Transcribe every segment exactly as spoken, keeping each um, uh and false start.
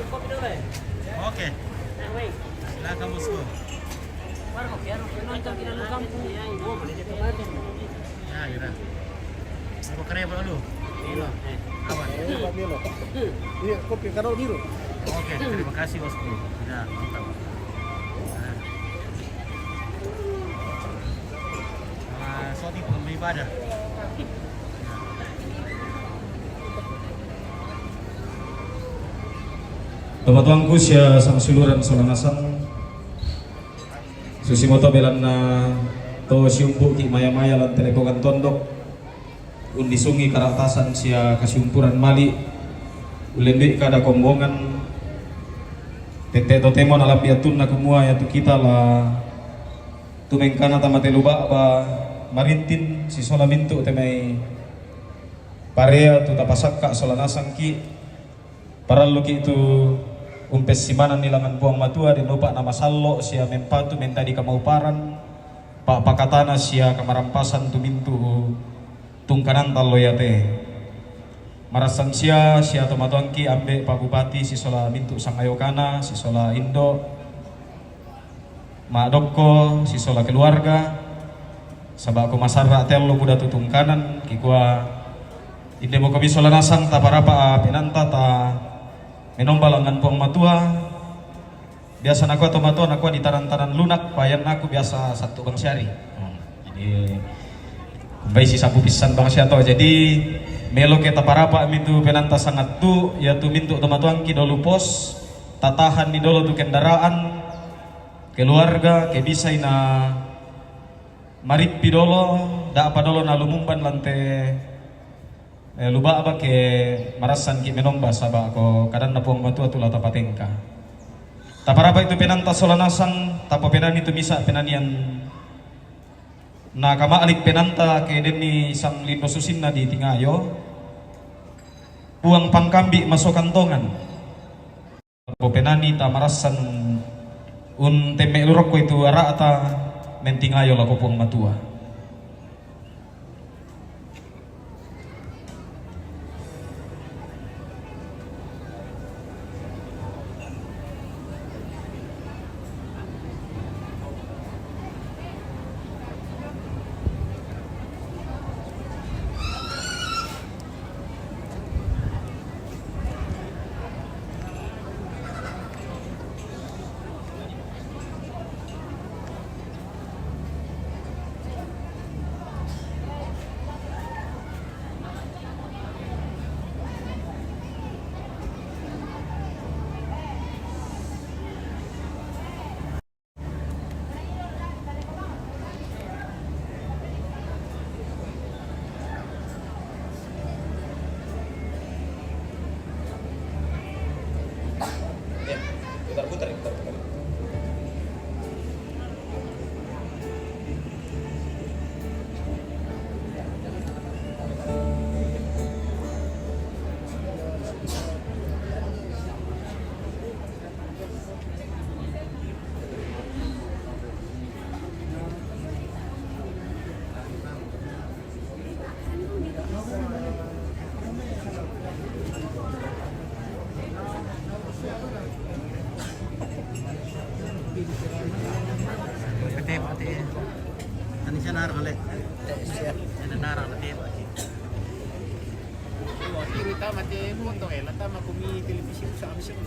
Oke. Silakan, bosku. Ya, kira. Aku kena apa dulu? Milo. Apa? Iya, kopi kadal biru. Oke, terima kasih, bosku. Sudah, mantap. Nah. Nah, so di pengembang ibadah. Tomatuangku sia sang suluran sola nasang. Susimoto belanna to siumpu' ki maya-maya lan telepongan tondok. Undisungi kara'tasan sia kasiumpuran mali'. Ullendu'i kada kombongan. Tette totemo nalambi' attunna kumua iatu kita la tumengkana tama telu ba'ba marintin sisola mintu' te mai parea tu tapasakka' sola nasangki'. Paralluki' tu umpessimananni langngan Puang Matua, den upa' namasallo' sia mempatu mendadi kamauparan, pa'pakatana sia kamarampasan tu mintu' tungkananta allo iate. Marassan sia, sia tomatuangki' ambe' Pak Bupati sisola mintu' sangayokana, sisola indo', ma'dokko sisola keluarga, saba' ko masarra' te allo buda tutungkanan, kikua inde mokomi sola nasang taparapa' penanta ta menomba langngan Puang Matua. Biasa nakua to matua, nakua ditanan-tanan lunak, payannaku biasa sattu bangsiari. Hmm, jadi, kumbai sisapu pissan bangsia to. Jadi, meloke taparapa' mi tu penanta sangattu, iatu mintu' tomatuangki dolo pos, tatahanni dolo tu kendaraan, keluarga, ke bisai na marippi dolo, da'pa dolo na lumumban lante, eh, luba'ba ke marassanki' menomba, saba' ko kadanna Puang Matua tu la tapatengka. Taparapa' itu penanta sola nasang, tapopenani tu misa' penanian na kama'lik penanta ke denni sang lindo susinna ditingayo, Puang Pangkambi' masokantongan. Popenani tamarassan untemme' lurokko itu ara'ta mentingayo lako Puang Matua. Tete mate. Ani siya narang le. Siya narang le. Tama te moto e, la tama ko mi televisi sa amsi ko.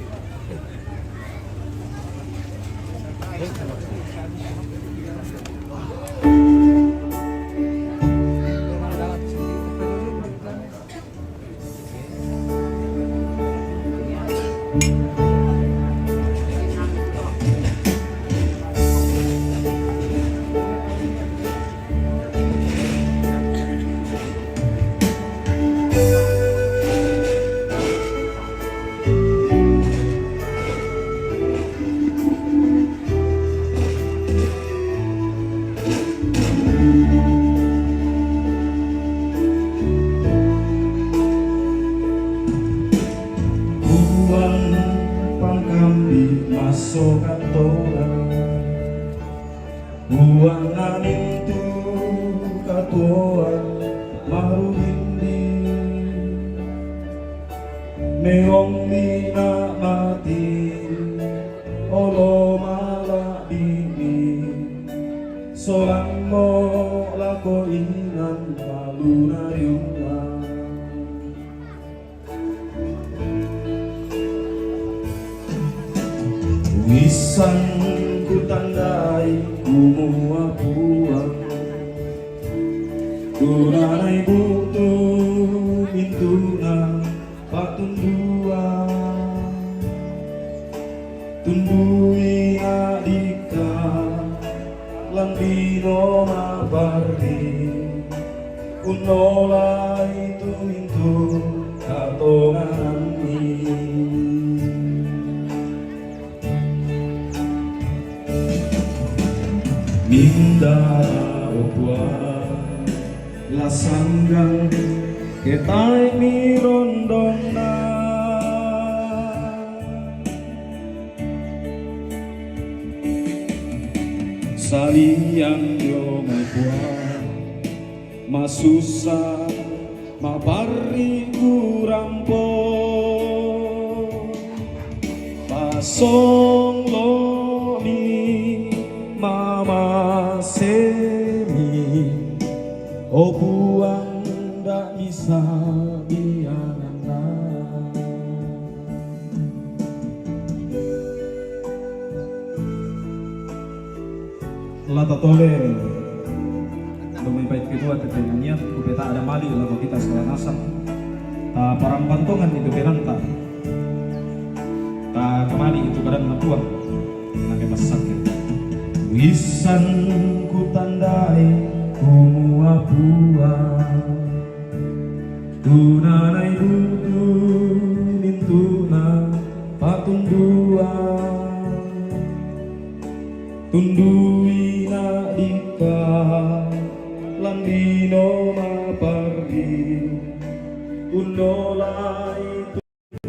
Puang pangkambi' massokantongan, Puang namintu katuoan marudindi. Eong mina mati, olo mala dini, solang mo lako inan malu na riungan. Wisan kutandai kumua puang, tunanai butu mintuna patunduan. Tundui adika lambino mabarri, unolai tumintu katongananni. Mindara opua lasanggang ketai mirondongna. Saliang yo maipua masusa mabarri kurampo. Pasonglomi mamasemi, o puang ndak bisa dianganna. Lata tole. Domai pait kedua tetenganian kupeta ada mali lako kita salah nasang. Ta parambantongan itu penanta. Ta kemali itu badan na puang. Nake masakit. Wisan kutandai kumua puang. Tunanai butu mintuna patunduan. Tundui nadika lambino maparri, unolai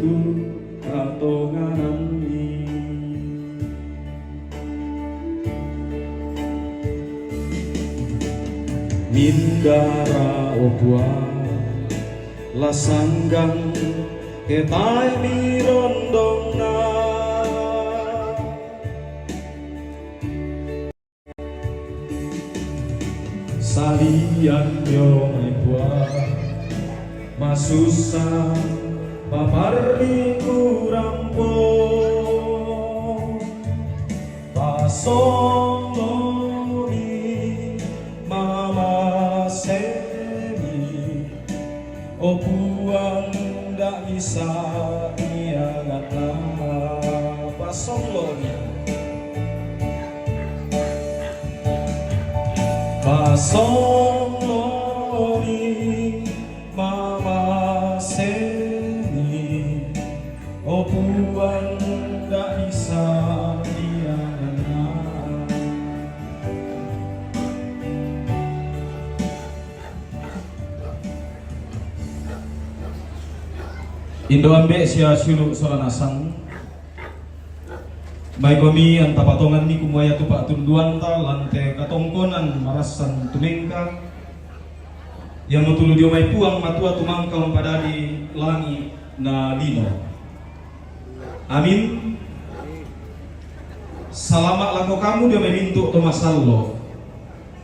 tu katongananni. Mindara opua lasanggang ketai mirondongna. Salian yo maipua masusa paparri kurampo. Pasonglomi mamasemi, o puang ndak bisa dianganna. Pasonglomi. Pasonglomi mamasemi, o puang ndak bisa dianganna. Indo ambe sia siulu sola nasang. Mai komi anta patongan ni kumua yatu patunduanta lante katongkonan marassan tumengka. Ia mutulu dio mai puang matua tumangka umpadadi langi na lino. Amin. Salama lako kamu dio mai mintu to masallo.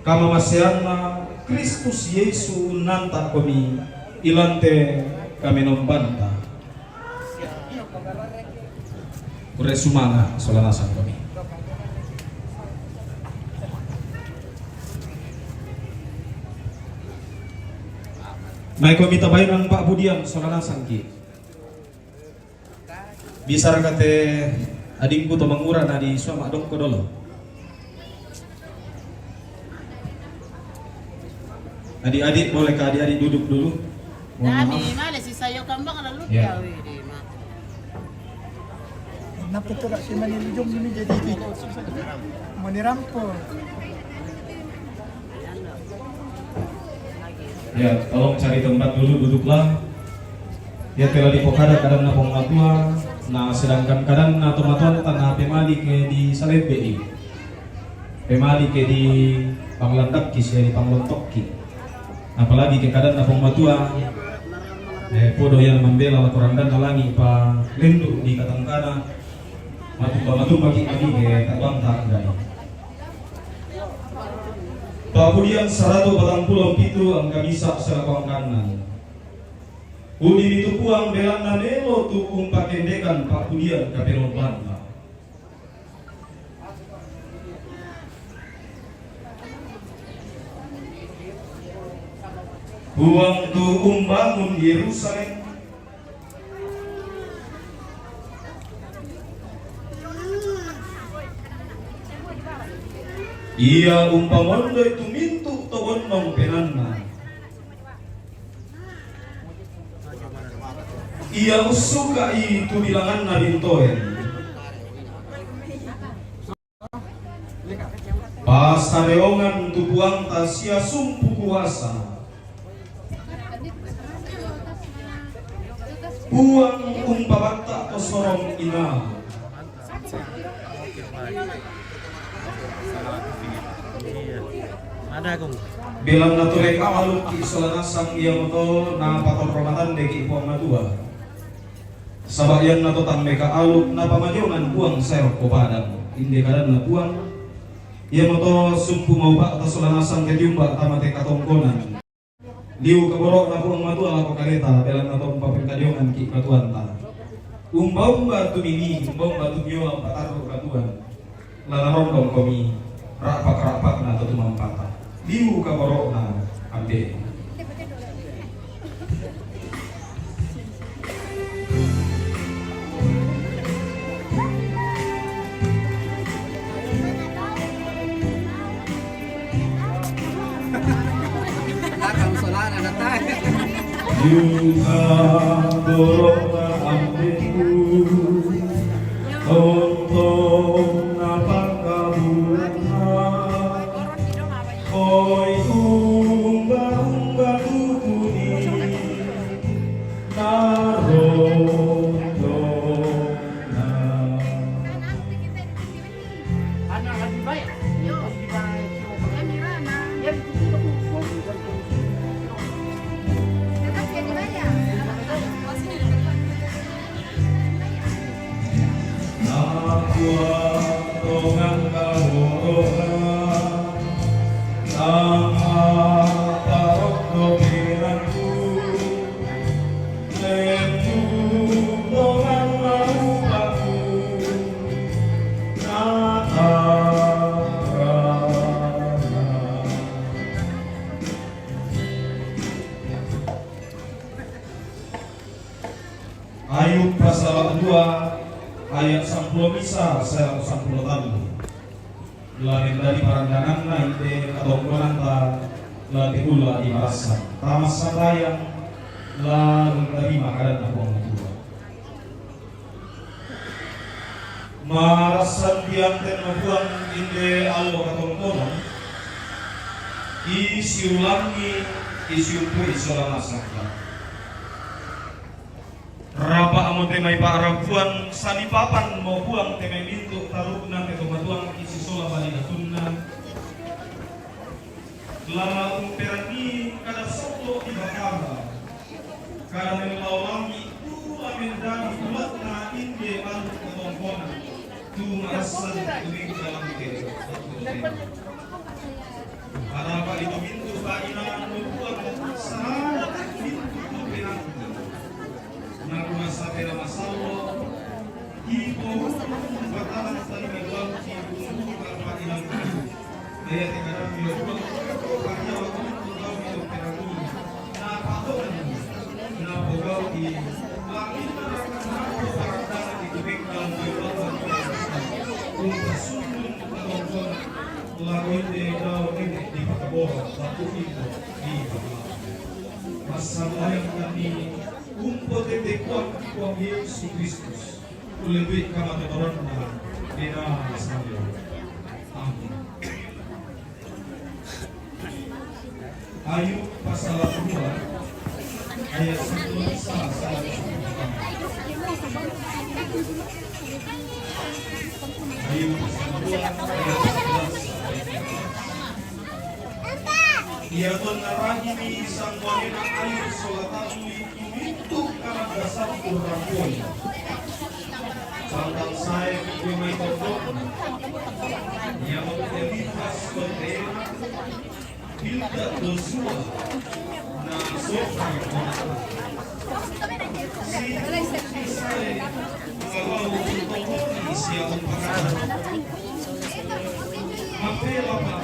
Kamamaseanna Kristus Yesu nanta komi ilante kami nombanta. Ure sumanga sola nasang komi. Mai komi tabainang pa'budian sola nasang ki. Bisara kate adingku to mangura na di suama dongko dolo. Adik-adik, bolehkah adik-adik duduk dulu? Mohon maaf. Male si sayo kambang lalu dia, weh, di ma. Kenapa tu rak si mani lujung ini jadi di? Mani rampok. Ya, tolong cari tempat dulu, duduklah. Ya, telah dipokada kadanna pong matua. Nah, sedangkan kadanna to matuanta na pemali ke di salebei. Pemali ke di panglandakki, sia di panglontokki. Apalagi ke kadanna pong matua. Eh, podo ia mambela lakoran dan langi pa lendu di katangkana. Matumba-matumba ki kami ke katuanta anggai. Papudian saratu patang pulo pitu angka misa selaku angkanna. Pudi ni tu Puang belanna melo tu umpakendekan papudian kapenombanna. Puang tu umbangun Yerusalem. Ia umpamondoi tu mintu to bonnong penanna. Ia ussuka'i tu bilanganna bintoen. Passareongan tu Puangta sia sumpu kuasa. Puang umpabatta to sorong ina. Belanna tu meka aluk ki sola nasang ia moto na patorro matande ki Puang Matua. Saba ianna to tang meka aluk na pamajongan Puang sae rokko padang. Inde kadanna Puang. Ia moto sumpu maupa ta sola nasang ke tiumba ta mate katongkonan. Liu kaboro'na Puang Matua lako kaleta, belanna to umpapengkajongan ki katuanta. Umba-umba tu mini, umba-umba tu mioa umpatarru katuan. La narondong komi, ra'pak-ra'pakna to tumampata. Liu kaboro'na, ambe. Yuka dorona ambeku, tontong napangkabulana, koi umba-umba tukuni. Ayub pasal dua ayat sampulo misa sae lako sampulo tallu. La mendadi parandanganna inde katongkonanta la tekulla i marassan. Tama sambayang la mentarima kadanna Puang Matua. Marassan dianten ma Puang inde allo katongkonan, i siulangi, i siumpui sola nasakka. Rapa amo te mai pa'rapuan salipapan mo Puang te mai mintu tarukna te tomatuang i sisola bali datunna. Lama umperangi kada soklo di Batara, kada mellaolangi tu la mendadi ulatna inde anu katongkonan tu marassan tu mengka lampe. Arapa itu mintu paina nubuat sahara mintu tu penanti. Nakuasa pera masallo, ipo hukum batalan tali meluang ibu hukum apa ilang. Ayat yang ada meluang, apa dia waktu itu tahu itu penanti. Napa kau ini? Napa kau ini? Lagi terang kenapa barang di kebek dalam meluang. Untuk sundun atau lakuin dia daun ini di Pakabora, waktu itu di Pakabora. Masalah yang kami Umpotete Puang, Puang Yesus Kristus, ulebbi kamatotoronna dena masallo. Amin. Ayub pasal dua ayat satu bisa sampai sepuluh. Ayub pasal dua ayat sebelas sampai sebelas. Ia tonna rajini sangguanena Ayub sola tau. Anak dasar kurang pun. Pangkal saya ke mai toko. Ia mau jadi pas konten. Hilda Joshua. Na sopa. Si, si saya. Kalau untuk toko ni siapa pakai. Mape apa?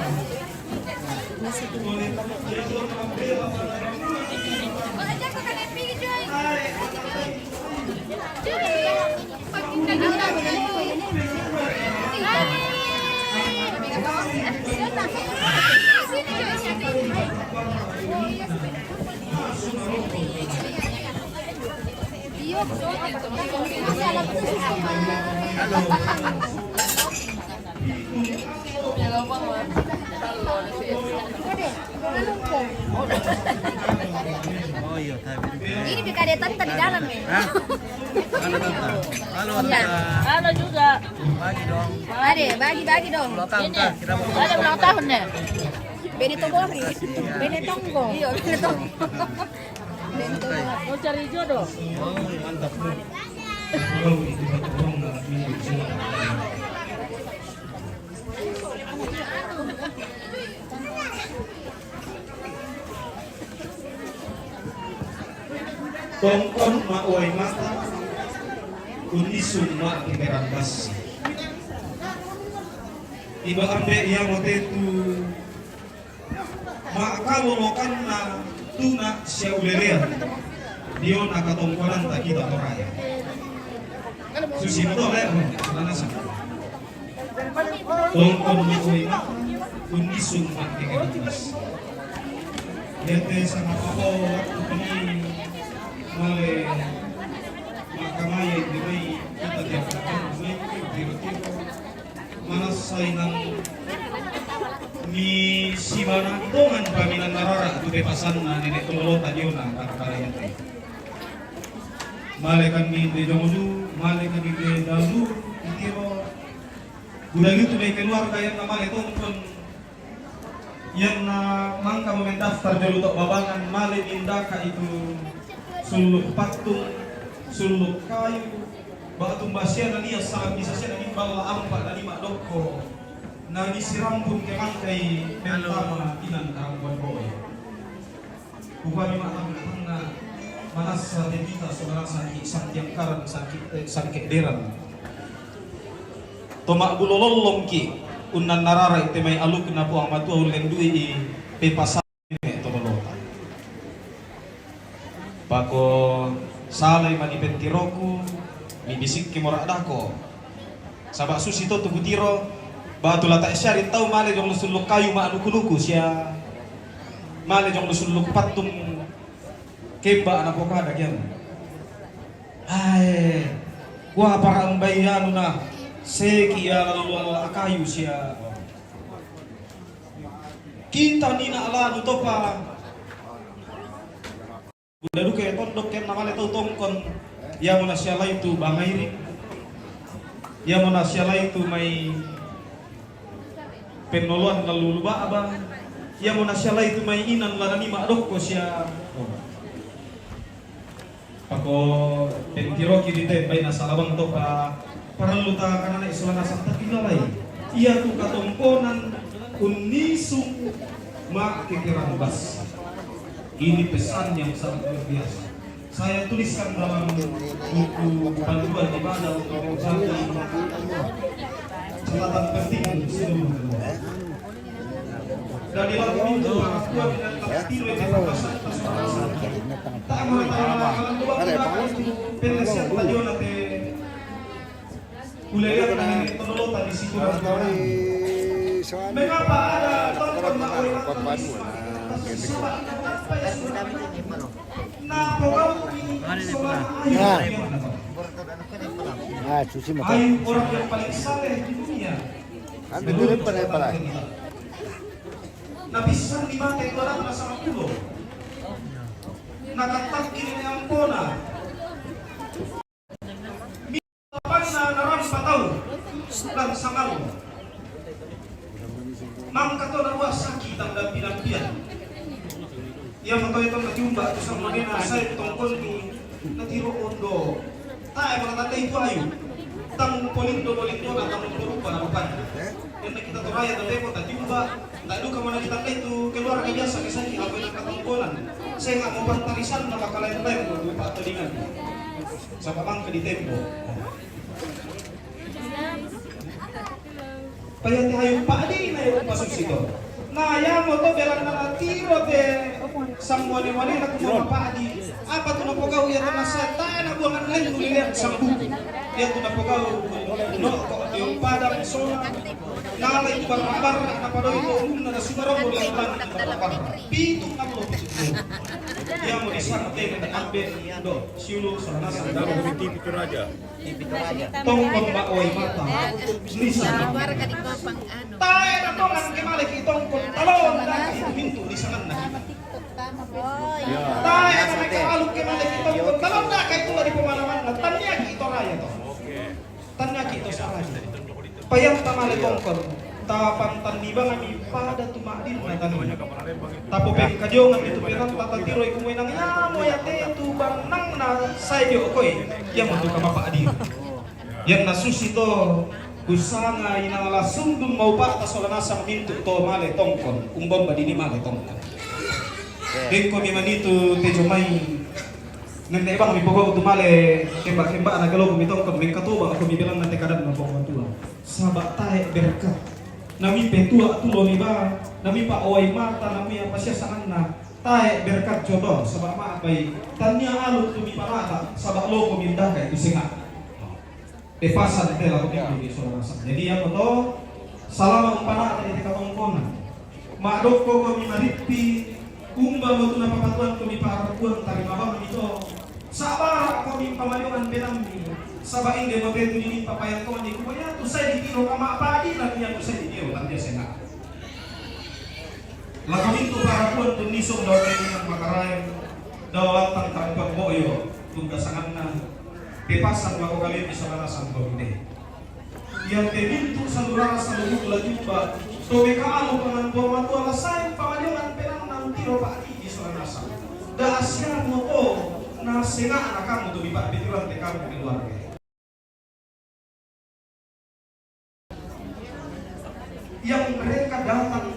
Ini bika ada tante di dalam ya. Halo tante. Halo tante. Halo juga. Bagi dong. Ada bagi-bagi dong. Ini. Ada ulang tahun ya. Bene Togori. Bene Tonggo. Iya, Bene Tonggo. Mau cari jodoh. Oh, mantap. Tongkon ma uai mata, kunisung ma kekeran basi. Iba ambe ia motetu ma kalolokanna tuna sia ulelean. Diona katongkonanta kita toraya. Susi moto le, oh, lanasa. Tongkon ma uai mata, kunisung ma kekeran basi. Yete sama papa waktu ini male makamaya di mai kita dia mai tiro-tiro. Mana sainang mi simana dongan paminan narara tu pepasanna nenek tolota diona kata-kata yete. Male kan mi de jongodu, male kan mi de dalu, itiro. Udah gitu deh keluarga yang namanya tongkon yang na mangka memendaftar jolo tok babangan male mindaka itu suluk patung, suluk kayu, batu basia na lia salam bisa sia na gimbal la ampa na lima dokko. Na disirampun ke mangkai mentama inan karangkuan boy. Upami ma'tangna manassa te kita saudara sangki sangki angkaran sangki eh, sangke deran. Toma bulo lollongki unnan nararai te mai alukna Puang Matua ullen dui i pepasane to lolota. Pako salai mani pentiroku mi bisikki morak dako. Saba' susi to tu kutiro, batu la ta'siari tau male jong lu sulluk kayu ma'nuku-nuku sia male jong lu sulluk pattung kemba ana pokada kian. Ae, kua para umbai anu na seki ya lalu ala kayu sia. Kita nina lanu topa. Buda duka tondok ken namale tau tongkon. Ia mona sialai tu bangairi. Ia mona sialai tu mai pennoloan lalu lubaba. Ia mona sialai tu mai inan lanani madokko sia. Pako pentiroki dite baina salabang topa. Parallu ta kanana isolana santa kilalai. Ia tu katongkonan unnisung ma kekeran bas. Ini pesan yang sangat luar biasa. Saya tuliskan dalam buku panduan ibadah untuk Selatan Penting seluruh. Dari waktu itu, aku dengan tak tiru yang dipaksa. Ada apa? Mengapa ada tokoh Maori Papuan? Nah. Nah, cuci mata. Ayu orang yang paling saleh di dunia. Kan betul pala pala. Napissan di mata itu orang sama kulo. Nakatakin yang pona. Kapanna narampa tau lan sangallo. Mangka to narua saki tanda pinampian. Ia matoe to natiumba tu samodena sai tongkonni Natiro ondo. Tae' mo natandai tu ayu. Tang polindo-polindo na tang parupa na rupana. Karna kita toraya to tempo tajumpa. Tae' duka mo nakitandai tu keluarga biasa ke saki apa yang katongkonan. Senga' mo pantarisan na makalain-lain mo tu patodingan. Saba' mangka di tempo. Payati hayu pa'dina iye umpasusito. Na iamoto belanna natiro te sammuane-muanena kumua mapa'di. Apa tu napogau' ia tonna sae tae' nabuangan laing nulilean sambuku. Ia tu napogau' no'ko' dio padang sola. Nalai tu barra'-barra' napadoi to ulunna nasubarombo dio ulunna barra'-barra'. Pitu allo pitu allo. Iamo disanga tena ambe' do siulu sola nasang dalo. Tongkon ba'wai mata, lisan. Tae' na tongan ke maleki tongkon, talonda itu mintu lisananna. Tae' na mai kalu ke maleki tongkon, talonda kai tu di pemalamanna, tanniaki to raya to. Tanniaki to sarani. Payanta male tongkon. Tapantanni bangami pada tu ma'dinna tania. Tapopengkajonganni tu penatta tatiroi kumua inang iamo iate tu bannangna sae dio okoi, iamotu kamapa'dina. Ianna susito kusanga inang la sundun maupa'ta sola nasang mintu' to male tongkon, umbomba dini male tongkon. Dengkomi manitu te jomai Nenne' bang mipogau' tu male kemba-kemba'na kelokku mitongkon, mengkatoba' aku mibelanna te kadanna Puang Matua. Saba' tae' berkat. Namipetua' tulo miba, namipa'owai mata, namui apa sia sanganna. Tae' berkat jodoh, saba' ma'pai. Tannia aluk tu mipalata, saba' loko mindaka itu senga'. Te pasan te lako minggu di sola nasang. Jadi iamoto salama' umpana'ta di te katongkonan. Ma'dokko komi marippi, umba mo tu napapatuan komi pa'rabuan tarima bang mito. Sa'bara' komi pamaliongan penammi. Saba' inde mo te tu nini papayan toni kumua iatu sae ditiro kama'padi na iatu sae ditiro tandia senga'. Lako mintu' pa'rabuan tu nisong dao te inang makaraeng, dao lattang tampan bo'yo, tungga sanganna, te pasan mako kalebi sola nasang toni te. Iate mintu' salurara saluhung la jumpa, to mekaalu pangan Puang Matua la sae pamaliongan penamna untiro pa'didi sola nasang. Da siamo to na senga'na kamu tu mipa'pitiran te kamu keluarga. Yang mereka datang,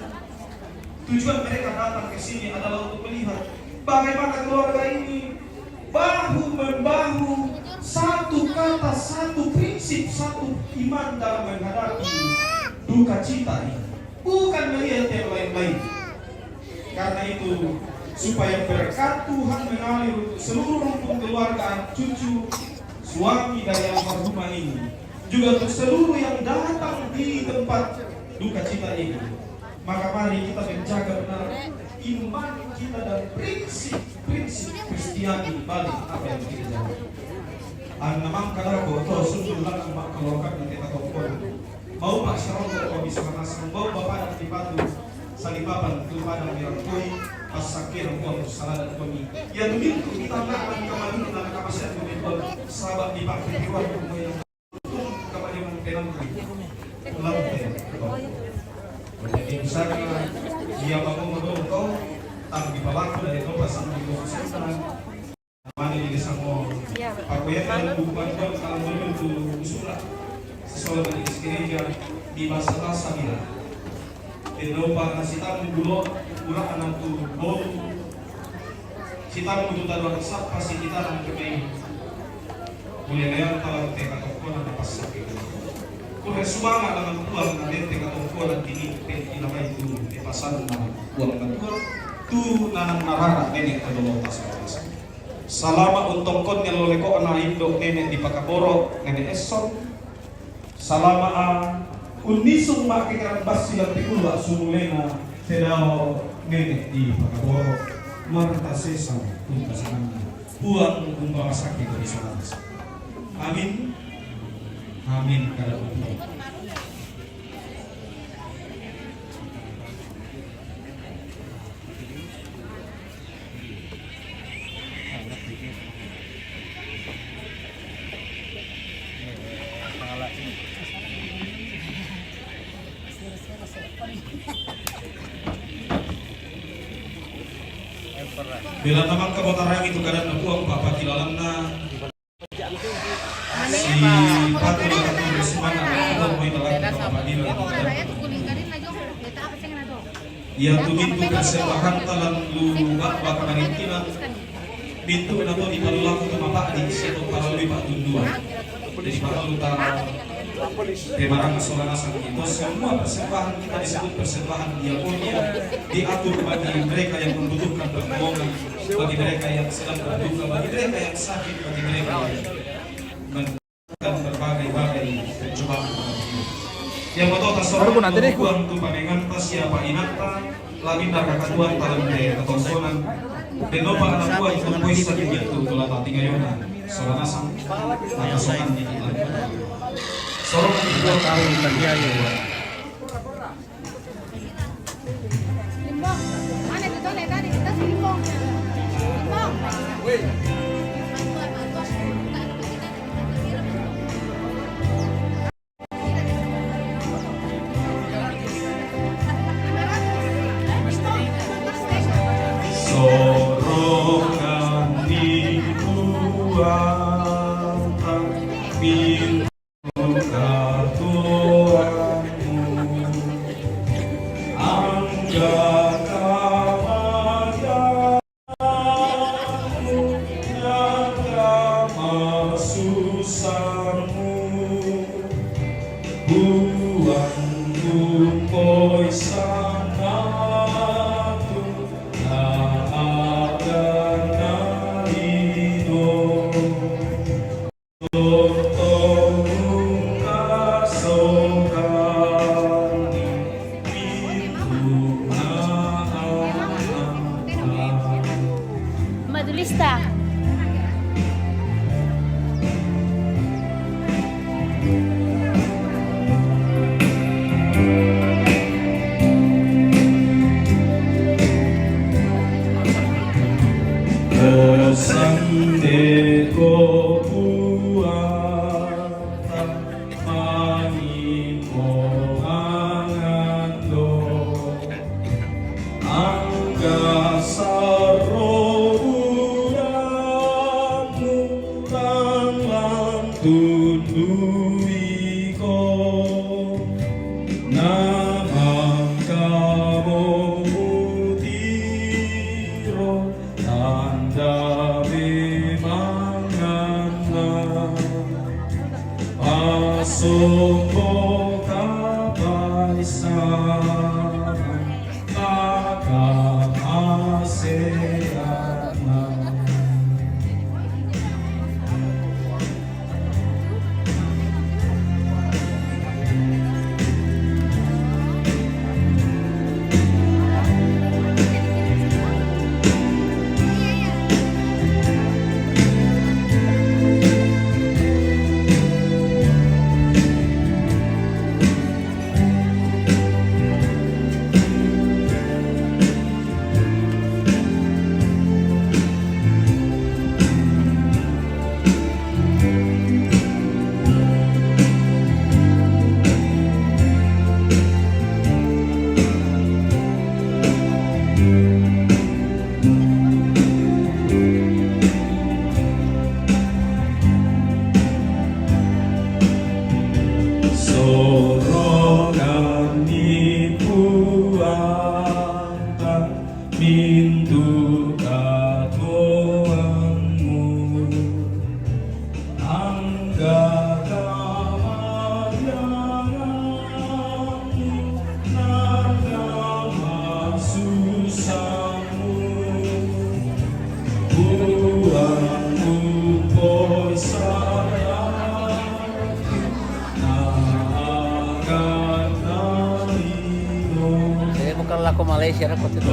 tujuan mereka datang ke sini adalah untuk melihat bagaimana keluarga ini bahu-membahu, satu kata, satu prinsip, satu iman dalam menghadapi duka cita ini. Bukan melihat yang lain-lain. Karena itu, supaya berkat Tuhan mengalir untuk seluruh rumpun keluarga, cucu, suami dari almarhumah ini, juga untuk seluruh yang datang di tempat duka cita ini, maka mari kita menjaga benar iman kita dan prinsip-prinsip Kristiani balik apa yang kita jaga. Anna mangkadako to sundun langan ma'kalokan di te katongkonan. Maupa' sirongko' komi sola nasang, maupa' padang di patu, salipapan tu padang mirangkoi, passakkena Puang salada' komi. Iatu mintu' mitanna'kan kamalunna na kamasean komi Puang, saba' dipa'pitiruan komi. Kamalunna tenang. Lante. Jadi misalnya, ia bangun dong kau, tang dipalaku dari kau pasang di kau. Mane di desa mo. Pakuyan dan bukan buat kalau menyentuh usulan. Sesuai dengan gereja di bahasa-bahasa bila. Tendo pa na sitamu gulo, kurang anak tu bolu. Sitamu tu taruh sapa si kita nang kemai. Boleh lewat talang te katongkonan na passakke. Kure sumanga' dengan Puang na den te katongkonan dini pe inamai tu te pasanna Puang Matua. Tu nanang narara nene' kedolo pasal-pasal. Salama' untongkon ngello leko'na indo' nene' di Pakaboro', nene' Esson. Salama' a unnisung ma'kekerang bassi lan te kulu' assumulena te dao nene' di Pakaboro'. Marta sesa tungka sanganna. Puang umpamasakki tu ri salasa. Amin. Amin. Kada upu. Bela namang kabotarangi tu kadanna Puang, papakilalanna si patu la katu resmana, Puang mai talaki pengadilan tu kadanna. Iatu mintu persembahan talan lu bak bak kamarintinan. Mintu na to dipallaku tu mapa'di siatu paralui pa'tunduan. Jadi parallu ta pemarang sola nasang itu, semua persembahan kita disebut persembahan diakonia, diatur bagi mereka yang membutuhkan pertolongan, bagi mereka yang sedang berduka, bagi mereka yang sakit, bagi mereka yang men- dan berbagai-bagai percobaan. Yang betul tasoro Baru pun ada deh. Buang tu panengan pas siapa inata, lamin darah katuan talan de katongkonan. Denopa anak buah itu poisa di itu tu lata tingayona. Sola nasang, maka sokan di kita. Soro di buah tahu tadi ayo. Sorokan ni Puang, Katuhanmu, angka kamayamu, angka masusamu, buang tumpoi sanatu, na agana ino. Madulista. Sandeko Puang, mangipo mangando, angga sarro budamu, langlang tunduiko, namangkamo mutiro. Tanda memanganna pasombo kapaisa pakamaseanna. Sorokan ni Puang, mintu katuhanmu, angga kamayanganmu, nanda masusamu, buang umpoi saya. Jadi bukan laku Malaysia, aku tidak.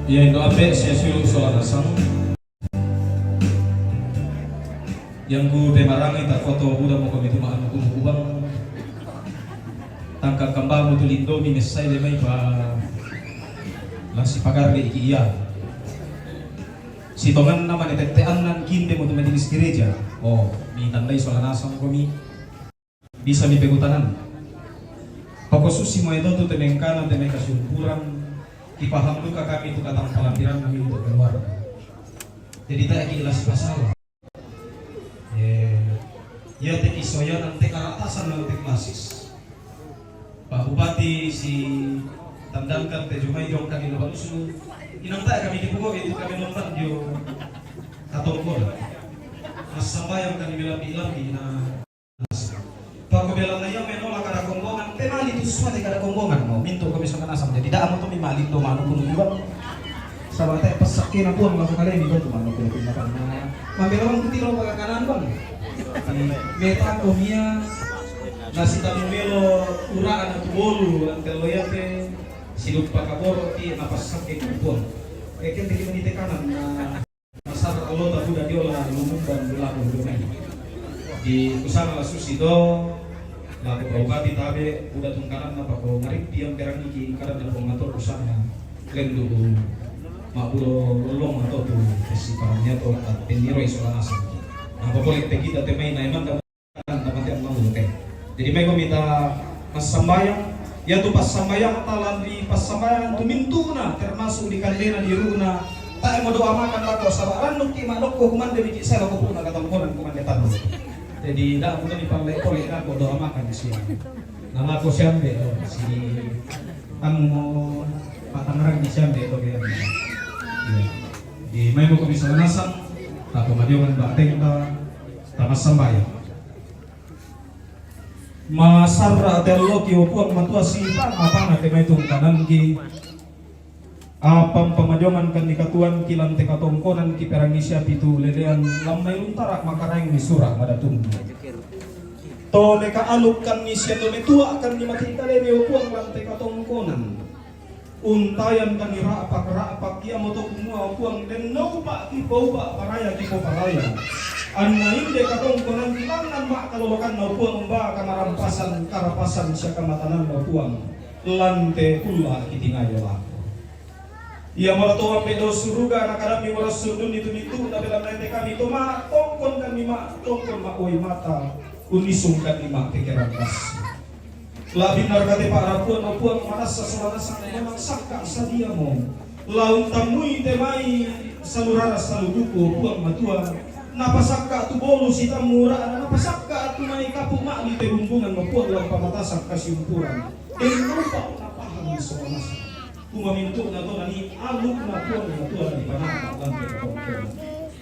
Iya, indo ambe' sia siulu' sola nasang. Yang ku pemarangi takoto buda moko mitu ma'anu kubu kubang. Tangka kambamu tu lindomi messai le mai pa la sipagarre iki iya. Sitonganna mane tette'annan kinde mo tu majelis gereja. Oh, mitandai sola nasang komi. Bisa mipegutanan. Pakosusi mo eto tu temengkana teme kasiumpuran, kipaham duka kami tu katampalampiranna mi untuk keluarga. Jadi tae ki ilas pasala. Eh, iya te kisoyanan te karatasan lalu te klasis. Pak Bupati si tandangkan te jumai jong kami lo balusu. Inang tae kami kipugo itu kami nonton dio katongkol. Mas sambayang kami bilang bilang di na Pako bela na iya menola kada kombongan, pe mali tu suade kada kombongan mo, mintu komi sola nasang. Jadi da' mo to mi malindo manu punu dua. Sabab te' passakkena Puang lako kalemi batu manu punu pinna panna. Mambela bang kutiro pagakanan bang. Meta komia nasi tamu melo ura'an tu bolu lan tello yate sidup pakaboro ti napassakke ku Puang. Eken tiki menite kanan na Masar allo tabuda diola lumumban belaku lumai. Di kusana la susi do, la ku paubati tabe, uda tungkananna pako marippi yang perangiki kadanna Puang Matua kusana. Lendu ma'bulo lollong atau tu pesi parangnya to, peniroi sola nasang. Apa boleh te kita temai naiman Kan, tamate mau te. Jadi mai ko mita massambayang, ya tu passambayang talan di passambayang tu mintuna, termasuk di kandena di runa. Tae mo doa makan lako, sabab rannukki madokko kumande miki saya lako puna katongkonan kumande tanu. Jadi da' mo tadi pallai pole lako doa makan di sini. Nah lako siambe, oh, si anu mo patangerang di siambe to biar. Iya. Di mai mo ko bisa nasang, tak kemajuan bak tengta, tak massambayang. Masarra telloki, o Puang Matua, sipana-pana te mai tungkananki. Apa pamajongankan ni katuanki lan te katongkonanki perangi sia pitu lelean lan mai luntara makaraeng ni sura madatunna. To mekaalukkan ni sia to metuakan ni mati kalemi, o Puang, lan te katongkonan. Untayan kami ra'pak-ra'pak, iamoto kumua, o Puang, den naupa' kipoupa' paraya kipoparaya. Anna inde katongkonan kilangan ma'kalolokanna, o Puang, umba kamarampasan, karapasan sia kamatananna, o Puang, lan te kulla' kitingayo lako. Iamoto ambe' do suruga, na kadammi moras sundunni tu mintu' na belanna te kami to ma'tongkon kami ma'tongkon ma'boi mata, unnisung kami ma'pekerang kassi. La'binna kate pa'rapuan, o Puang, manassa sola nasang memang sakka' sadiamo. La untammui te mai salurara salubuku, o Puang Matua. Napasakka' tu bolu sitammu ura'na, napasakka' tu mai kapu' ma'li te bumbungan, o Puang, la umpamatasak kasiumpuran. Den naupa' napahang sola nasang. Kumamintu'na to nani alukna Puang Matua na dipanata' lan te katongkonan.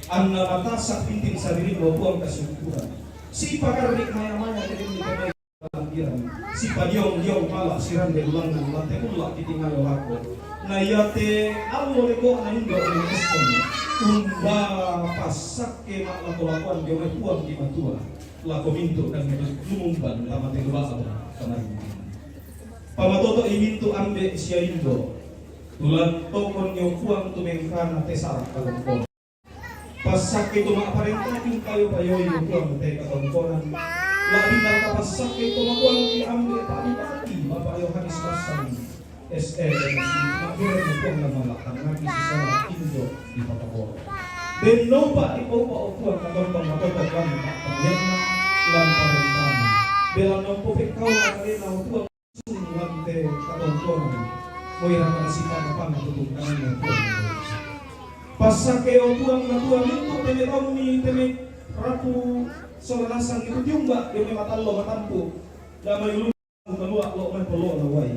Anna matasak binting sadirinna, o Puang, kasiumpuran. Sipagarri' maya-maya te den ni Sipadiong-diong pala' sirande ulangan lan te kulla' kitingayo lako. Na iate allo leko'na indo' mengkeston, umba passakke ma'lako-lakoan dio mai Puang di Matua, lako mintu' dan lumumban tama te luwa'na kamarinting. Pamatoto'i mintu' ambe' sia indo', tulan tokon nio Puang tu mengkana te sara' kalempon. Passakke to ma'parentaki umpayo-payoi, o Puang, te katongkonan. La'binna passakke to makuangki ambe' Pak Bupati, Bapak Yohanes Bassan, S E, M Si, ma'bere, o Puang, na mala'tangngaki sisala indo' di Pataporo. Den naupa' dipaupa', o Puang, katongkon matotong lan pa'pamalianna, lan parentana. Belanna umpopekkaula kalena, o Puang. Sungguh te katongkonan, moi raka nasipana-pana tutungkananna Puang. Passakke, o Puang Matua, mintu' te mai taummi te mai rapu sola nasang itu tiumba' dio mai matallo matampu', la mai ulu kalua' lo' mai polo'na uwai.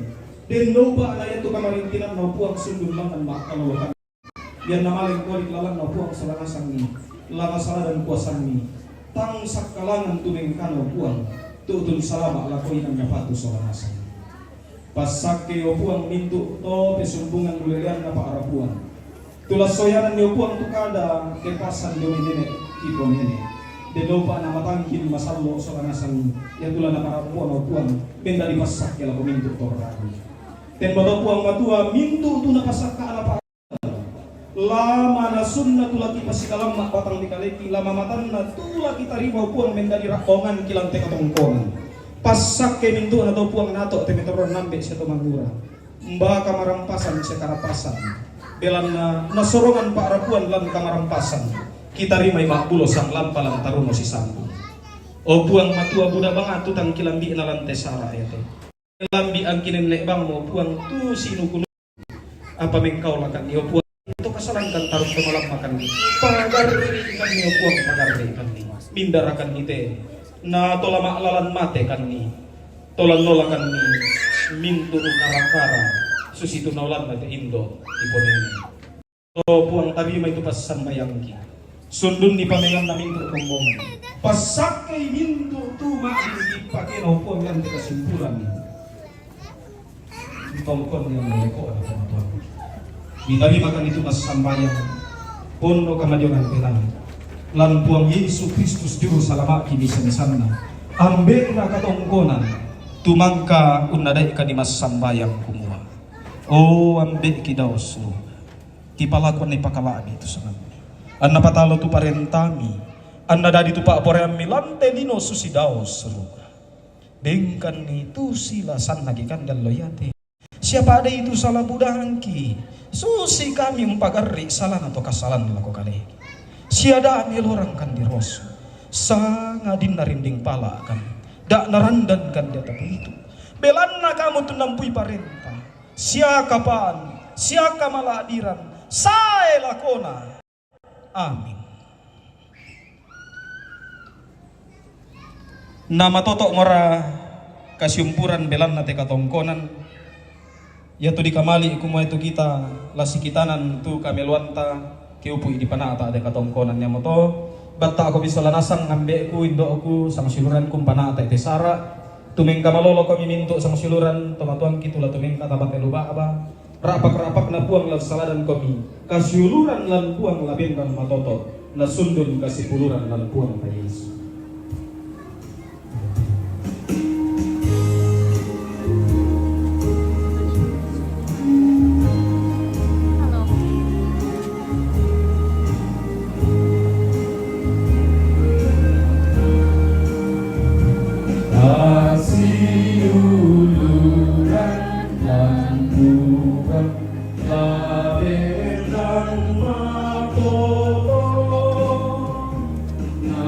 Den naupa' na iatu kamarintinanna, o Puang, sundun mangan ma'kalolokan. Iyanna maleng kodi' lalanna, o Puang, sola nasangi, la nasaladan kuasammi, tang sakkalangan tu mengkana, o Puang, tu'tun salama' lako inang napatu sola nasang. Passakke, o Puang, mintu' to pesumbungan uleleanna pa'rapuan. Tu la soyananni, o Puang, tu kada kepasan dio mai nene' kiponene. Den naupa' namatangkin masallo' sola nasang, iatu la naparapuan, o Puang, mendadi passakke lako mintu' torra'na. Temba to, Puang Matua, mintu' tu napasakka' napa Lama nasunna tu la kipasikalamma batang ri kaleki, lama matanna tu la kitarima, o Puang, mendadi rabbonganki lan te katongkonan. Passakke mintu'na to, Puang, nato te metorro nambe sia to mangura. Mbaka marampasan sia karapasan. Belanna nasorongan pa'rapuan lan kamarampasan. Kitarimai ma'bulo sanglampa lan taruno sisambung. O Puang Matua, buda bangatu tangkilambi'na lan te sara iate. Lambi angki nenne' bangmo, Puang, tu sinuku-nuku. Apa mengkaulakanni, o Puang, to kasalangkan tarung to malammakanni. Pagarri'kanni, o Puang, pagarri'kanni. Mindarakanni te. Na tola ma'lalan matekanni. Tola nolakanni mintu' kara-kara. Susitu naolanna te indo' iponene. O Puang, tarimai tu passambayangki. Sundunni pamenganna mintu' rombongan. Passakkei mintu' tu ma'din dipakena, o Puang, lan te kasimpulan. Tongkon yang meleko'na pamatuangki. Mitarimakan itu passambayang. Ponno kamadiongan penang. Lan Puang Yesu Kristus Juru Salama'ki misa-misanna. Ambe'na katongkonan. Tumangka unnadai'ka di massambayang kumua. O Ambe'ki daosu. Tipalakuan ipakala'bi tu sangammi. Anna patalo tu parentami. Anna dadi tu pa'poraiammi lan te lino susi dao suruga. Bengkanni tu sila sannaki kande allo iate. Sia pada itu sala budangki. Susi kami umpagarri' salana to kasalan lako kaleki. Sia da' melorangkan di rosu. Sangadinna rinding pala'kan. Da' narandankan di ataku itu. Belanna kamu tu nampui parenta. Sia kapaan, sia kamala'biran, sae lakona. Amin. Namatoto' ngora kasiumpuran belanna te katongkonan, iatu dikamali' kumua itu kita la sikitanan tu kameloanta, keupu'i dipana'ta' te katongkonan iamoto, batta'ko bisa la nasang ambe'ku, indo'ku, sangsiuluranku umpana'ta'i te sara', tu mengkamalolokomi mintu' sangsiuluran, tomatuangki tu la tumengka tama te lu ba'ba, Ra'pak-ra'pakna Puang la saladankomi, kasiuluran lan Puang la benrang matoto', nasundun kasipuluran lan Puang ta Yesu. Kasiuluran lan Puang la benrang matoto',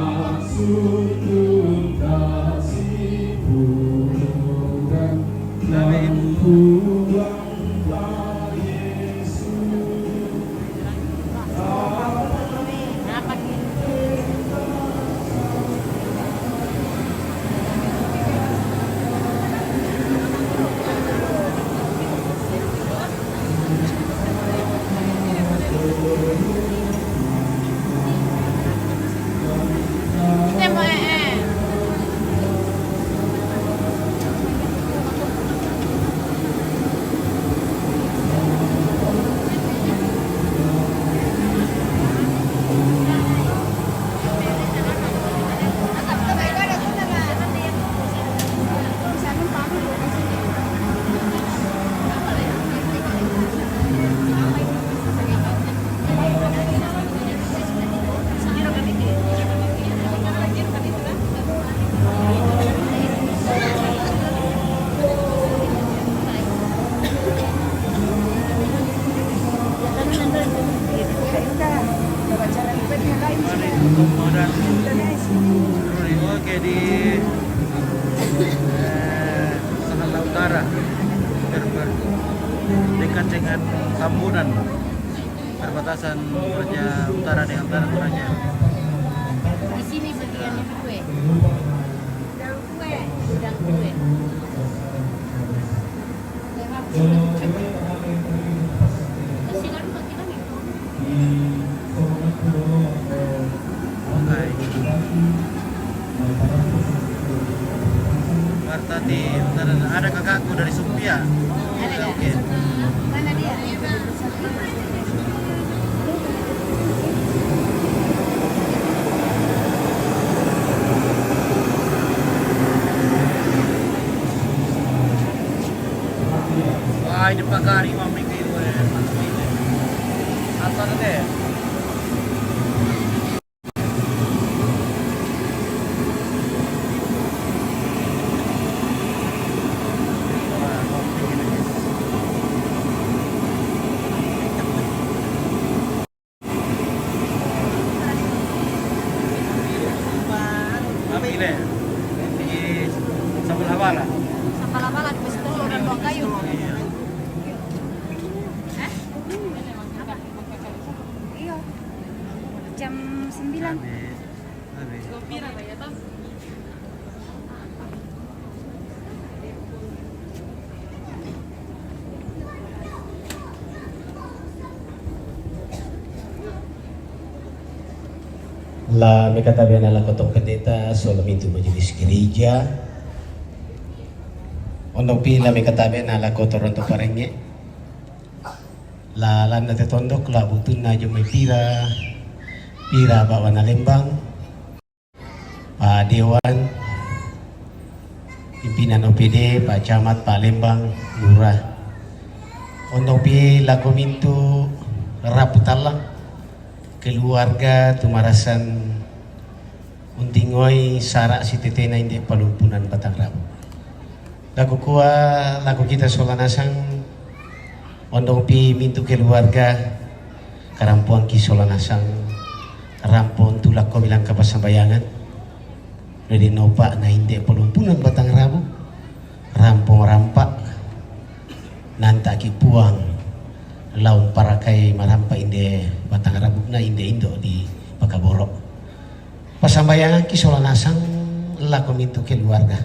nasundun kasipuluran lan Puang ta Yesu. Oke, di eh, Sahalla Utara, Berber, dekat dengan Tambunan, perbatasan Toraja Utara dengan Utara Toraja. Di sini bagian yang kue. Kue, sedang kue. Martati, ada kakakku dari Sumpia. Oke. Mana dia? Wah, ini pagari mami kayu, eh. Apa tuh, teh? Ini di Sabalabalan. Sabalabalan, di situ orang buang kayu. Iya. Eh? Iya. Jam sembilan. Habis. Habis. La mekatabe na lako tong pendeta, so la mintu majelis gereja. Ondong pi la mekatabe na lako toronto parenge. La landa te tondok la butuna jo mai pira, pira bawa na lembang. Pak Dewan, pimpinan O P D, Pak Camat, Pak Lembang, Lurah. Ondong pi lako mintu rapu tallang, keluarga tumarasan untingoi sara si tetena inde palumpunan Batang Rabu. Lako kua, lako kita sola nasang, ondong pi mintu keluarga, karampuang ki sola nasang, rampo untu lako bilang kapasambayangan, rede nopa na inde palumpunan Batang Rabu, rampo rampa, nanta ki puang, laung parakai marampa inde Batang Rabu na inde indo di Pakaboro. Pasambayangan ki sola nasang lako mintu keluarga.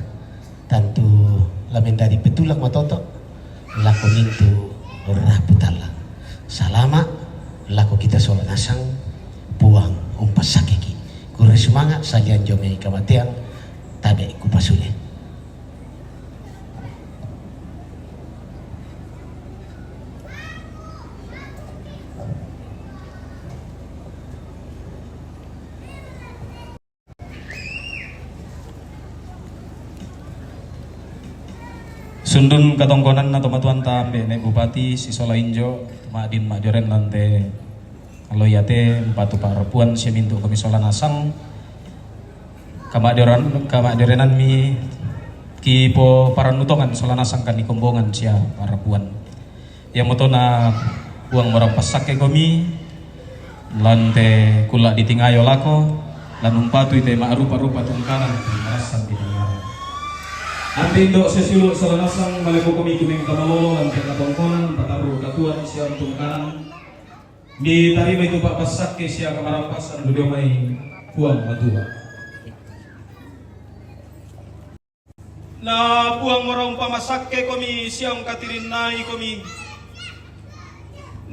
Tantu lamen dari petulak matoto lako mintu rapu tallang. Salama lako kita sola nasang puang umpasakeki. Kure sumanga salian jo mai kamatean tabe kupasule. Sundun katongkonan na tomatuan tambe ne bupati sisola injo, madin majoren lante aloyate, empatu parapuan sia mintu kami sola nasang. Kamajoran kamajorenan mi kipo parannutongan sola nasang kani kombongan sia parapuan. Iamotona Puang morampassakke komi, lante kulla ditingayo lako, lanumpatui te ma'rupa-rupa tungkanang ri marassan binangara. Antindo sesiulu salanasang maleko komi kumeng kamalolo lante katongkonan patarru katuan siang tungkanang. Ditarima itu Pak Passakke siaga marampassan ri dio mai Puang Matua. Na Puang mora umpamasakke komi siang katirinnai komi.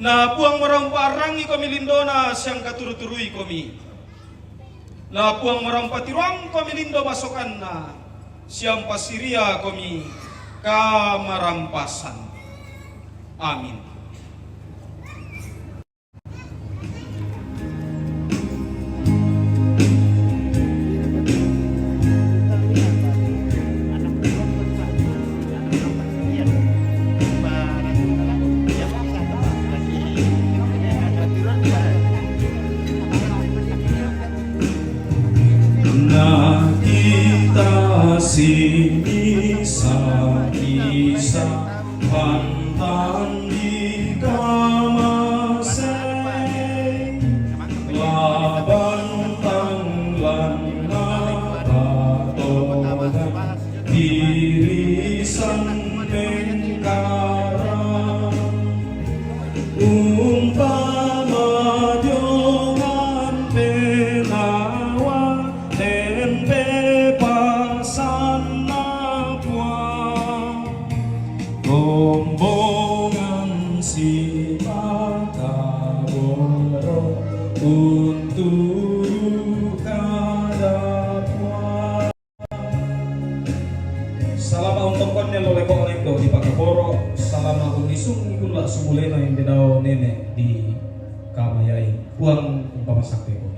Na Puang mora umpaarrangi komi lindona siang katuru-turui komi. Na Puang mora umpatiroang komi lindo masokanna siang passiria komi kamarampasan. Amin. Na kita simisa-isa pantang dikamasei, labang tanglanna patoga diri sampengkara. Umpama jongan penawa tempe pasanna Puang, kombongan sipakaboro unturu kada Puang. Salama untongkonne lo leko lengko di Pakaboro, salama unnisungi kulla sumulena inde dao nene di Kamayai. Puang umpamasakke komi.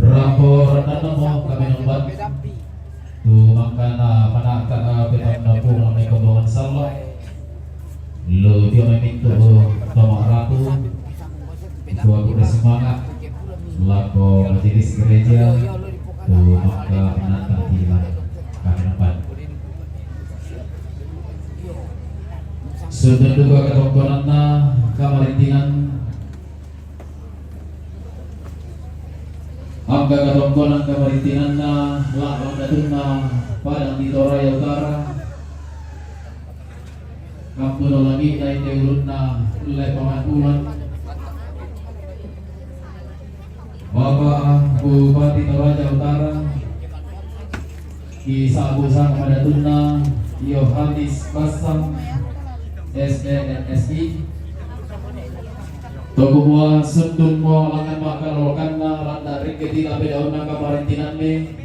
Rapo ratanna mo kami nombat. Tu mangkana panaka, eh, petanna Puang Iyo memintu to ma'rapu, suatu semangat lako majelis gereja tu maka penata tilan kami nempat. Sudah dua katongkonanna kamarintinan. Angka katongkonan kamarintinanna la mandatunna Padang di Toraja Utara. Kampung Langi na inde ulunna ulle pangatulan. Bapak Bupati Toraja Utara, Ki Sabu Sang Madatunna Yohanis Basang, S E N S I. Toko mua sundun mua langan maka lokanna landa riketi tapi daunna kamarintinanne.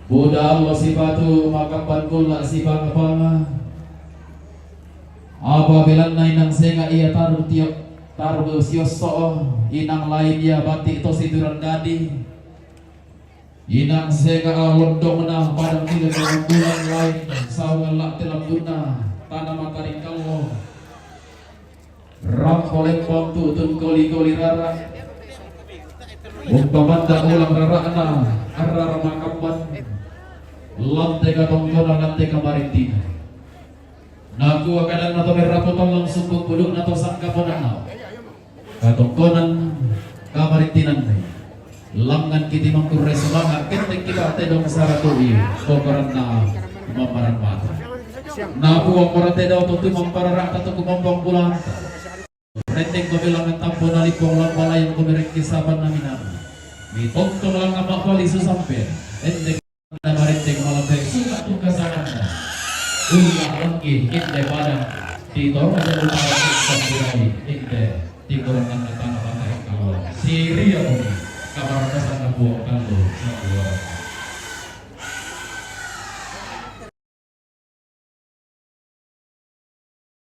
Buda allo sipatu makappan kulla sipanga-panga. Apa belanna inang senga ia taru tio, taru siosso, inang lain ia bati to situran dadi. Inang senga londongna padang tidak bulan lain saungan la telambunna tanah mataring kallo. Rampo lempong tutun koli-koli rara. Umpamanda ulang rarana arrara makappan. Lante katongkona lante kamarintina. Nakua kadanna to merrapu tolong sumpung pudukna to sangkaponanna. Katongkonan kamarintinan. Langan kiti mangkurre semangat, ketek kita tedong saratui, kokoranna mamaran mata. Nakua kora tedong to tu mamparara ta tu kumompong bulan. Rendeng ko bilangan tampo nalipong lambalayang ko mereng kisapan naminang. Mitongtong langan mapali susampe. Rendeng na marenteng malambe suka tungka sanganna. Ulla langki inde padang di Toraja Utara sampirai inde di koranganna tanah mata engkau. Siria bumi kamarakasan na buang kalu.